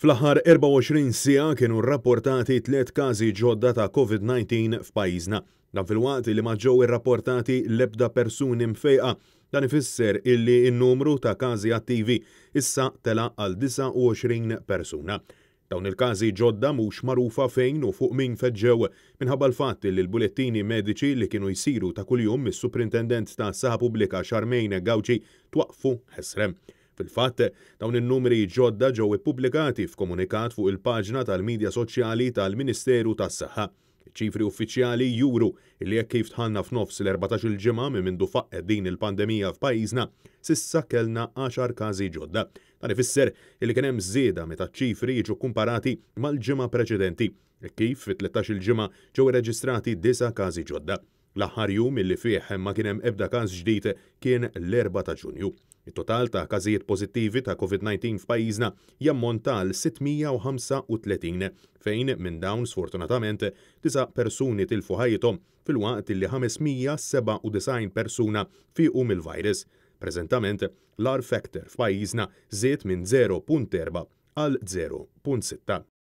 Fl-aħħar 24 siegħa kienu rrapportati tliet każi ġodda ta' Covid-19 f'pajjiżna. Dan filwaqt li ma ġew irrapportati l-ebda persuni mfejqa. Dan ifisser illi n-numru ta' każi attivi issa tela' għal 29 persuna. Dawn il-każi ġodda mhux magħrufa fejn u fuq min feġġew minħabba l-fatt li l-bulettini mediċi li kienu jsiru ta' kuljum mis-Suprintendent tas-Saħħa Pubblika Charmaine Gauci twaqqfu ħesrem. Fil-fatt, dawn in-numri ġodda ġew ippubblikati f'komunikat fuq il-paġna tal-midja soċjali tal-Ministeru tas-Saħħa. Iċ-ċifri uffiċjali juru li hekk kif dħalna f'nofs l-erbatax-il ġimgħa minn mindu faqqgħet din il-pandemija f'pajjiżna, s'issa kellna għaxar każi ġodda. Dan ifisser li kien hemm żieda meta ċ-ċifri jiġu kkumparati mal-ġimgħa preċedenti, hekk kif fi tlettax-il ġimgħa ġew irreġistrati disa' każi ġodda. L-aħħar jum illi fih ma kien hemm ebda każ ġdid kien l-Erbgħa ta' Ġunju. It-total ta' każijiet pożittivi ta' Covid-19 f'pajjiżna jammonta għal 635, fejn minn dawn sfortunatament disa' persuni tilfu ħajjithom filwaqt illi 597 persuna fiequ mill-virus. Preżentament, l-R factor f'pajjiżna żied minn 0.4 għal 0.6.